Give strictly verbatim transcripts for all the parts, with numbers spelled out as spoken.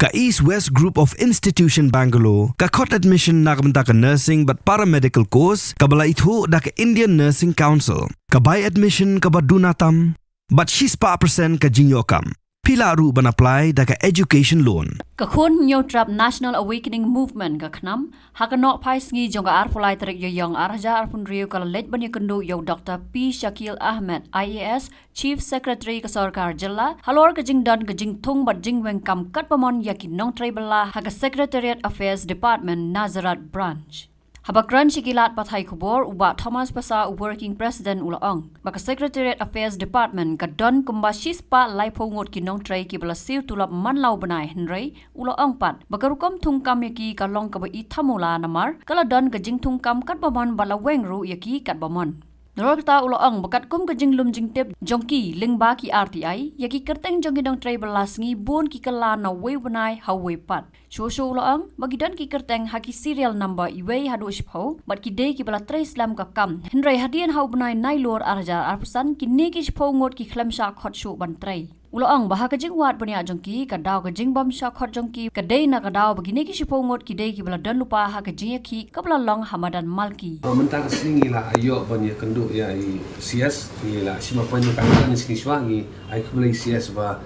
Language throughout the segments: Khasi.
Ka East West Group of Institution Bangalore ka khot admission na ka bynta ka nursing bad paramedical course kaba la ithuh da ka Indian Nursing Council. Ka bai admission kaba duna tam bad shispah percent ka jingïoh kam. Phi lah ruh ban apply da ka education loan. Ka Khun Hynñiewtrep National Awakening Movement ka KHNAM ha ka nohphai sngi jong ka arphew lai tarik Ïaiong ar hajar arphew hynriew ka la leit ban ïakynduh ïa u Doctor P Shakil Ahmed, I A S, Chief Secretary ka Sorkar Jylla, halor ka jingdon ka jingthung bad jingweng kam katba mon ïa ki nongtrei bylla ha ka Secretariat Affairs Department, Nazareth Branch. Haba kren sha ki lad pathai khubor, u Bah Thomas Passah, u Working President, u la ong ba ka Secretariat Affairs Department ka don kumba shispah laiphew ngut ki nongtrei kiba la siew tulop man la u bnai, hynrei u la ong pat ba ka rukom thungkam ïa ki ka long kaba i thamula namar ka la don ka jingthungkam katba mon bad la weng ruh ïa ki katba mon. Nalor kata u la ong ba katkum ka jinglum jingtip jong ki lyngba ki R T I ïa ki kyrteng jong ki nongtrei bylla sngi, bun ki kylla na uwei u bnai ha uwei pat. Shuh shuh u la ong ba ki don ki kyrteng ha ki serial number uwei haduh shiphew bad ki dei kiba la trei slem ka kam. Hynrei hadien ha u bnai Nailur ar hajar arphew san, kine ki shiphew ngut ki khlem shah khot shuh ban trei. U la ong ba ha ka jingwad bniah jong ki, ka daw ka jingbym shah khot jong ki ka dei na ka daw ba kine ki shiphew ngut ki dei kiba la don lypa ha ka jingïakhih kaba la long ha madan Malki. Mynta ka sngi ngi la ïoh ban ïakynduh ïa i C S, ngi la shim appointment ka sngi shuwa, ngi ai khublei C S ba,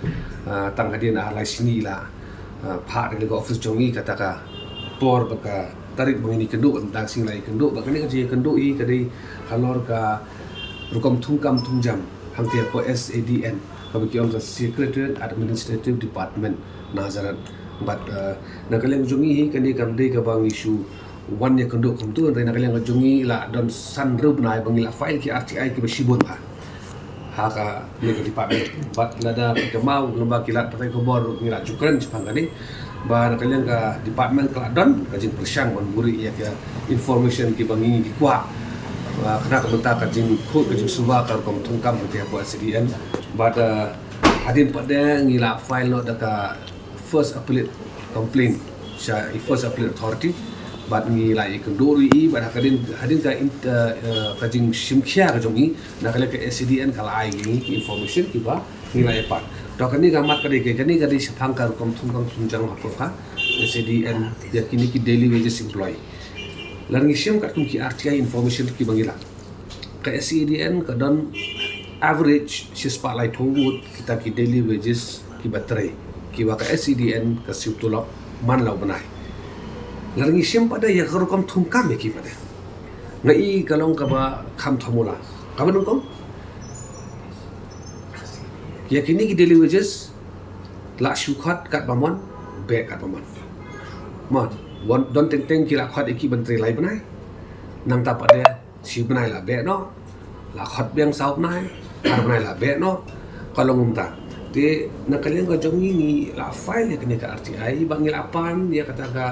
ah, tang hadien ar lai sngi la, ah, phah da ka office jong ngi kata ka por bad ka tarik ba ngin ïakynduh, tang sngi la ïakynduh. Bad kane ka jingïakynduh hi ka dei halor ka rukom thungkam thungjam hangtei hapoh S A D N, kaba ki ong ka Secretariat Administrative Department, Nazareth. Bad, ah, na ka liang jong ngi hi kane kam dei kaba ngi shu wan ïakynduh kumto, hynrei na ka liang ka jong ngi la don san hynriew bnai ba ngi la file ki R T I kiba shibun ha, ha kane ka department. Bad lada phi kynmaw lyngba ki lad pathai khubor ngi la ju kren shaphang kane ba na ka liang ka department ka la don ka jingpyrshang ban buhrieh ïa ka information kiba ngi ngi kwah, ah, kane ka bynta ka jingkhuid ka jingsuba ka rukom thungkam hangtei hapoh S A D N. Bad, ah, hadien pat de ngi la file noh da ka first appellate complaint sha i first appellate authority. Bad ngi la ïakynduh ruh ïa i, bad hadien, hadien ka in-, eh, eh, ka jingshim khia ka jong i, na ka liang ka S A D N ka la ai ïa ngi ki information kiba ngi la ïa pan. To kane ka mat ka dei, kane ka dei shaphang ka rukom thungkam thungjam hapoh ka S A D N ïa kine ki daily wages employee. Lada ngi shim katkum ki R T I information kiba ngi la Ka S A D N ka don average shispah laiphew ngut kita ki daily wages kiba trei, kiba ka S A D N ka siew tulop man la u bnai. Lada ngi shim pat de ïa ka rukom thungkam ïa ki pat de, nga i ka long kaba kham thamula. Kaba nyngkong, ïa kine ki daily wages la shu khot katba mon, beh katba mon. Mo, don teng teng ki la khot ïa ki ban trei lai bnai. Nangta pat de shi bnai la beh noh, la khot biang saw bnai, ar bnai la beh noh, ka long kumta. Te na ka liang ka jong ngi, ngi la file ïa kane ka R T I ba ngi la pan ïa kata ka,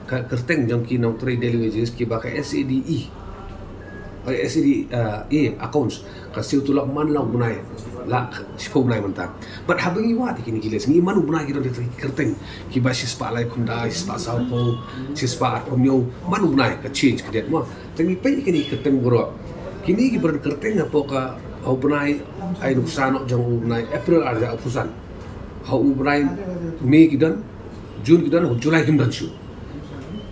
ka kyrteng jong ki nongtrei daily wages kiba ka S A D E, eh, S A D, eh, A accounts, ka siew tulop man la u bnai, la shiphew bnai mynta. Bad haba ngi wad ïa kine ki list, ngi man u bnai ki don ki kyrteng kiba shispah laiphew khyndai, shispah sawphew, shispah arphew hynñiew, man u bnai ka change ka date mo. Te ngi peit ïa kine ki kyrteng baroh. Kine ki ba don kyrteng hapoh ka, ha u bnai, ai nuksa noh jong u bnai April ar hajar arphew san. Ha u bnai May ki don, June ki don, ha u July kim don shuh.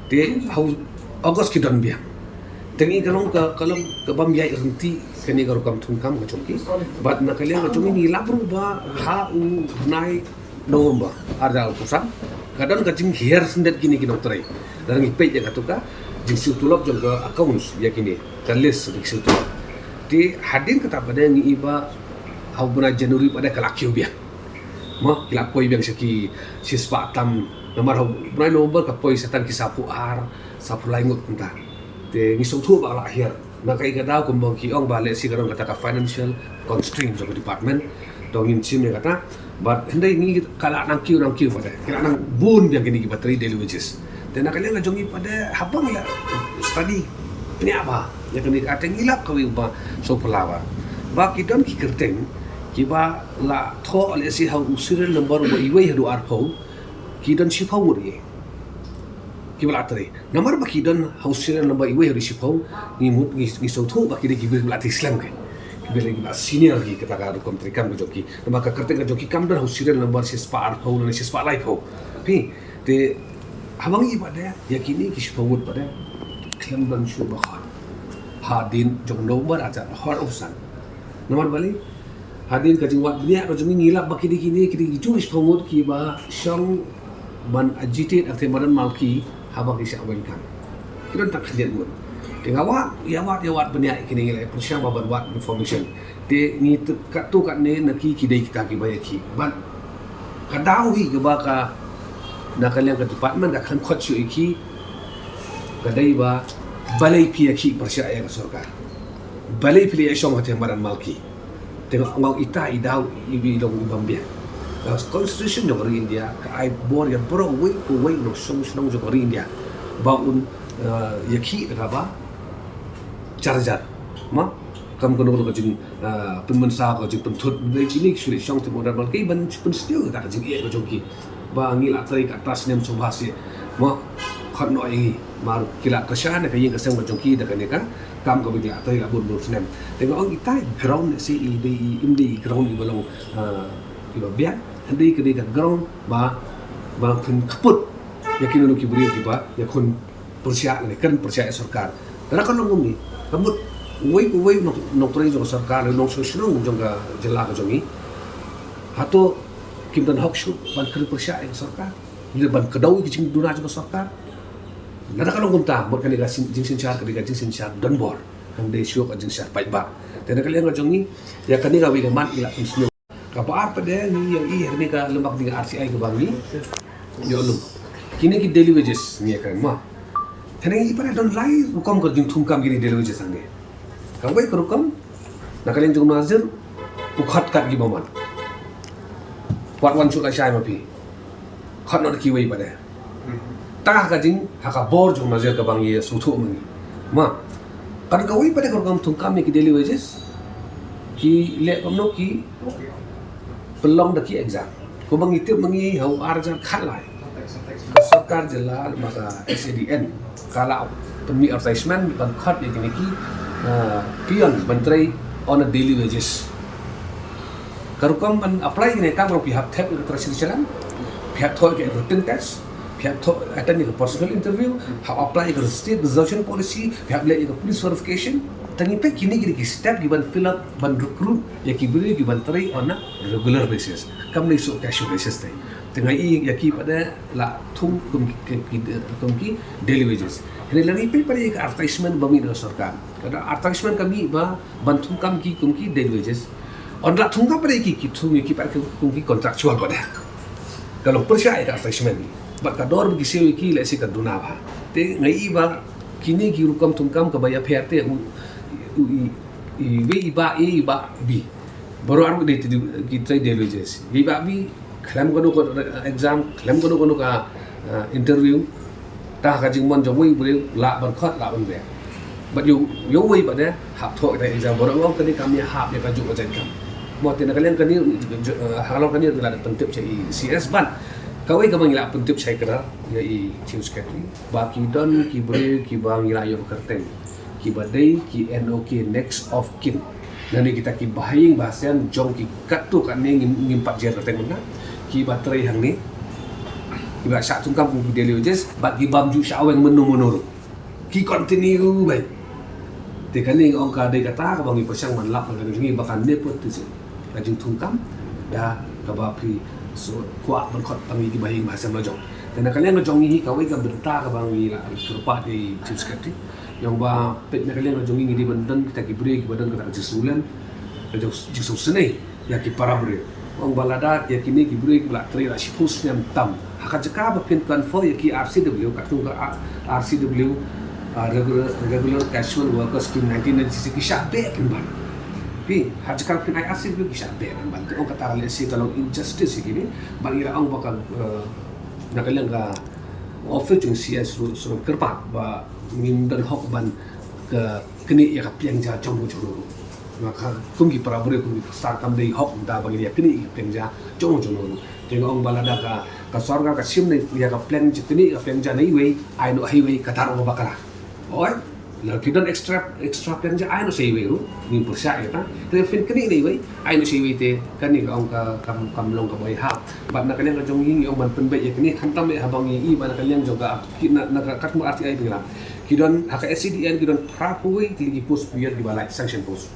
Te ha u August ki don biang. Te ngi ka long ka, ka long ka bym ïaid ryntih kane ka rukom thungkam ka jong ki. Bad na ka liang ka jong ngi, ngi lap ruh ba ha u bnai November ar hajar arphew san ka don ka jinghiar syndet kine ki nongtrei. Lada ngi peit ïa kato ka jingsiew tulop jong ka accounts ïa kine, ka list jong ki siew tulop. Te hadien kata pat de ngi i ba ha u bnai January pat de ka la kiew biang. Mo, ki la poi biang sha ki shispah tam, namar ha u bnai November ka poi sha tang ki sawphew ar, sawphew lai ngut kumta. Te ngi sngewthuh ba ka la hiar. Na kaei ka daw kumba ki ong ba lehse ka don kata ka financial constraint jong ka department. To ngin shim ïa kata. Bad hynrei ngi, ka la nang kiew, nang kiew pat de, ki la nang bun biang kine kiba trei daily wages. Te na ka liang ka jong ngi pat de, haba ngi la study bniah bha ïa kane ka, te ngi lap kawei ba sngewphylla bha ba ki don ki kyrteng kiba la thoh lehse ha u serial number uba iwei haduh arphew, ki don shiphew ngut ïa kiba la trei. Namar ba ki don ha u serial number iwei haduh shiphew, ngi mut, ngi, ngi sngewthuh ba ki dei ki briew kiba la trei slem ki, ki briew kiba senior ki kata ka rukom treikam ka jong ki. Namar ka kyrteng ka jong ki kam don ha u serial number shispah arphew lane shispah laiphew. Phi, te haba ngi pat de, ïa kine ki shiphew ngut pat de, khlem don shuh ba khot hadien jong November ar hajar arphew san. Namar balei, hadien ka jingwad bniah ka jong ngi, ngi lap ba kine, kine, kine ki jong shiphew ngut kiba shong ban agitate, hangtei madan Malki, haba ki shah weng kam. Ki don tang khyndiat ngut. Te nga wad, ïa wad, ïa wad bniah ïa kine, ngi la pyrshang ba ban wad information. Te ngi tip katto katne na ki, ki dei kita kiba ïa ki. Ban ka daw hi kaba ka, na ka liang ka department ka khlem khot shuh ïa ki, ka dei ba balei phi ïa ki pyrshah ïa ka sorkar. Balei phi la ïa shong hangtei madan Malki. Te nga ong ita i daw i, i long i bym biang. Ka constitution jong ka ri India ka ai bor ïa baroh uwei pa uwei u nongshong shnong jong ka ri India ba un, eh, ïa ki da kaba jar jar. Ma, kam kano kano ka jing, ah, pynmynsaw, ka jingpynthut, dei kine ki shu leit shong hangtei madan Malki ban pynsniew kata ka jingeh ka jong ki. Ba ngi la trei katta snem sngewbha seh. Ma, khot noh ïa ngi. Mar ki la kyrshan ïa ka ïing ka sem ka jong ki da kane ka kam kaba ki la trei la bun bun snem. Te nga ong ita i ground ne se i dei i, im dei i ground iba long, ah, iba biang. Hynrei ka dei ka ground ba, ba phin kput ïa kino kino ki briew kiba ïakhun pyrshah lane kren pyrshah ïa sorkar. Lada ka long kumne, ka mut uwei pa uwei u nong, nongtrei jong ka sorkar, u nongshong shnong jong ka jylla ka jong ngi, hato kim don hok shuh ban kren pyrshah ïa ka sorkar, lane ban kdew ïa ki jingduna jong ka sorkar? Lada ka long kumta, mut kane ka syn-, jingsynshar ka dei ka jingsynshar donbor, kam dei shuh ka jingsynshar paidbah. Te na ka liang ka jong ngi, ïa kane kawei ka mat ngi la pynsniew. Kaba ar pat de ngi ïa i ha kane ka lem bad kane ka R T I kaba ngi ïoh lum. Kine ki daily wages ngi ïa kren ma. Te ngi pat de don lai rukom ka jingthungkam kine daily wages hangne. Kawei ka rukom, na ka liang jong u Nazir, u khot kat ki bymman. Wat wan shuh lashai ma phi. Khot noh da kiwei pat de. Tang ha ka jing, ha ka bor jong u Nazir kaba ngi ïa sngewthuh ma ngi. Ma, kan kawei pat de ka rukom thungkam ïa ki daily wages. Ki leh kumno, ki pynlong da ki exam. Kumba ngi tip ma ngi ha u ar hajar khatlai, ka sorkar jylla, ma ka S A D N, ka la pynmih advertisement ban khot ïa kine ki, ah, peon ban trei on a daily wages. Ka rukom ban apply kine kam ruh phi hap thep ïa ka Treasury challan, phi hap thoh ïa ka written test, phi hap thoh, attend ïa ka personal interview, hap apply ïa ka state reservation policy, phi hap leh ïa ka police verification. Tang ïa phi kine, kine ki step ki ban fill up, ban recruit ïa ki briew ki ban trei on a regular basis. Kam dei shuh casual basis te. Te nga i ïa ki pat de la thung kum ki, ki, ki, kum ki daily wages. Hynrei lada ngi peit pat ïa ka advertisement ba mih na ka sorkar. Ka advertisement ka mih ba ban thungkam ki kum ki daily wages. Ynda la thungkam pat de ki, ki thung ïa ki pat kum ki contractual pat de. Ka long pyrshah ïa ka advertisement. Bad ka dor ba ki siew ïa ki lehse ka duna bha. Te nga i ba kine ki rukom thungkam kaba ïapher te u, u, i, i, wei i bah A, i bah B. Baroh arngut dei ki trei daily wages. Ïa i bah B, khlem kano ka exam, khlem kano kano ka, ah, interview. Tang ha ka jingmon jong uwei u briew, lah ban khot, lah ban beh. Bad ïa u, ïa uwei pat de, hap thoh ïa ka exam, baroh arngut kane kam ïahap ïa kajuh ka jait kam. Mo te na ka liang kane, eh, halor kane ngi la pyntip sha i C S bad kawei kaba ngi la pyntip sha i kdar ïa i Chief Secretary. Ba ki don ki briew kiba ngi la ïoh kyrteng, kiba dei ki N O K, next of kin. Lane kita ki bahaïing bahasem jong ki katto katne, ngim, ngim pat jer kyrteng mynta. Kiba trei hangne, kiba shah thungkam kum ki daily wages, bad ki bym ju shah weng mynno mynno ruh. Ki continue beit. Te kane nga ong ka dei kata kaba ngi pyrshang ban lap ha ka ri jong ngi ba ka nepotism, ka jingthungkam da kaba phi shu kwah ban khot tang ïa ki bahaïing bahasem la jong. Te na ka liang ka jong ngi hi, kawei ka bynta kaba ngi la kyrpad ïa i Chief Secretary, ïa ong ba peit na ka liang ka jong ngi, ngi dei ban don kita ki briew kiba don kata ka jingsngewlem, ka jong, jingsngewsynei ïa ki para briew. Ong ba lada ïa kine ki briew kiba la trei la shiphew snem tam, ha ka jaka ba phin confer ïa ki R C W, katkum ka R C W, ah, regular, regular casual worker scheme nineteen ninety-six, ki shah beh pynban. Phi, ha jaka ba phin ai R C W, ki shah beh pynban. Te ong kata lehse ka long injustice ïa kine. Bad ngi la ong ba ka, eh, na ka liang ka office jong C S ruh, ruh kyrpad ba ngim don hok ban ka knieh ïa ka pliang ja jong u jong u. Nga ka kum ki para briew, kum ki star, kam dei hok da ba ngin ïa knieh ïa ka pliang ja jong u jong u. Te nga ong ba lada ka, ka sorkar ka shim ne ïa ka pliang ja, knieh ïa ka pliang ja na iwei, ai noh ha iwei, kata ruh ba kala. Oi, Lada ki don extra, extra plan jong ngi, ai noh sha iwei ruh, ngin pyrshah ïa kata. Te phin knieh na iwei, ai noh sha iwei te, kane ka ong ka kam, kam long kaba ïahap. Bad na ka liang ka jong ngi, ngi ong ban pynbeit ïa kane, khamtam ïa haba ngi i ba na ka liang jong ka, ki na, na ka katkum R T I phi ïa. Ki don, ha ka S C D N ki don phra phew tylli ki post period kiba lait, sanction post.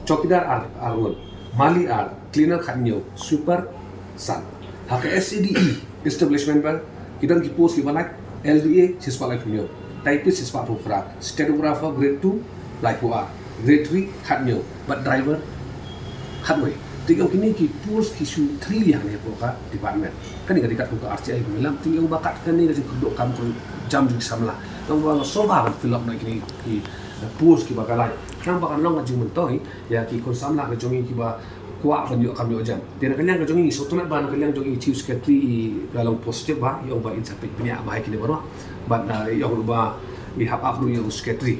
Chowkidar ar, ar ngut, mali ar, cleaner khathynñiew, sweeper san. Ha ka S C D E establishment ba, ki don ki post kiba lait, L D A shispah laiphew hynñiew, typist shispah phew phra, stenographer grade two, laiphew ar, grade three, khathynñiew, bad driver, khatwei. Te ong kine ki post ki shu three ïa kane hapoh ka department. Kane ka dei katkum ka R T I ba ngi lam, te ong ba kat kane ka jingkyrduh kam ka jam jong ki samla. Ong ba sngewbha ban fill up noh kine ki, eh, post kiba ka lait. Khnang ba kan long ka jingmyntoi ïa ki khun samla ka jong ngi kiba kwah ban ïoh kam ïoh jam. Te na ka liang ka jong ngi, sngewtynnat ba na ka liang jong ngi Chief Secretary i la long positive ba, i ong ba in sa peit bniah bha ïa kine baroh. Bad, ah, i ong ruh ba i hap ap ruh ïa u Secretary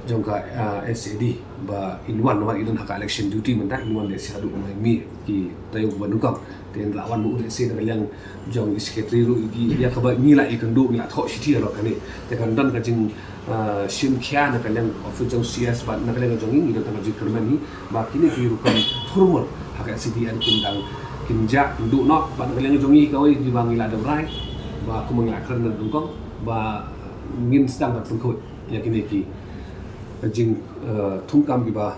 jong ka, ah, S C D ba in wan, namar i don ha ka election duty mynta, in wan lehse haduh u Naiwieng ki taïew ba nyngkong. Te in lah wan ruh lehse na ka liang jong i Secretary ruh, i, ïa kaba ngi la ïakynduh, ngi la thoh shithi halor kane. Te kan don ka jing, ah, shim khia na ka liang office jong C S bad na ka liang jong ngi, ngi don tang ka jingkyrmen hi ba kine ki rukom thurmur ha ka S C D N kin dang, kin jah, kin duh noh. Bad na ka liang jong ngi kawei kiba ngi la dep rai ba kumba ngi la kren na nyngkong ba ngin sdang ban pynkhuid ïa kine ki jing, eh, thungkam kiba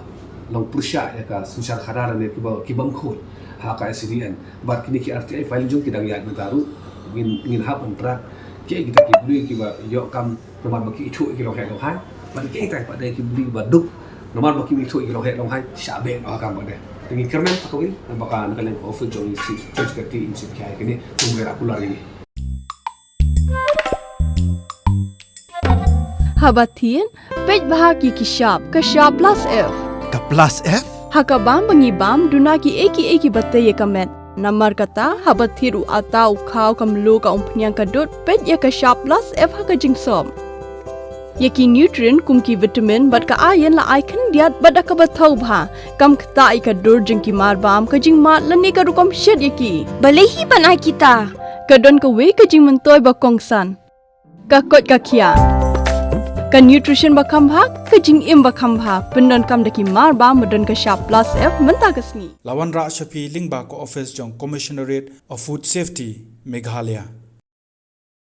long pyrshah ïa ka synshar khadar ne kiba, ki bym khuid ha ka S C D N. Bad kine ki R T I filing jong ki dang ïaid mynta ruh, ngin, ngin hap ban track kiei kita ki briew kiba ïoh kam namar ba ki ithuh ïa ki long heh long hai. Bad kiei kita pat de ki briew ba duk namar ba kim ithuh ïa ki long heh long hai, shah beh noh ha kam pat de. Te ngi kyrmen sa kawei, namar ba ka na ka liang ka office jong ngi, Chief Secretary in shim khia ïa kine, kumba la kular ïa ngi. Haba thied, peit bha ïa ki shap, ka shap plus F. Ka plus F? Ha ka bam ba ngi bam, duna kiei kiei kiba tei ïa ka met. Namar kata, haba thied u atta u khaw, ka mluh, ka umphniang, ka dud, peit ïa ka shap plus F ha ka jingsop. Ïa ki nutrient kum ki vitamin bad ka iron la ai khyndiat bad da kaba thaw bha. Kam ktah ïa ka dur jong ki mar bam, ka jingmad lane ka rukom shet ïa ki. Balei hi ban ai kita? Ka don kawei ka jingmyntoi ba kongsan. Ka koit ka khiah. Ka nutrition ba kham bha, ka jingim ba kham bha. Pyndonkam da ki mar bam ba don ka shap plus F mynta ka sngi. La wanrah sha phi lyngba ka office jong Commissionerate of Food Safety, Meghalaya.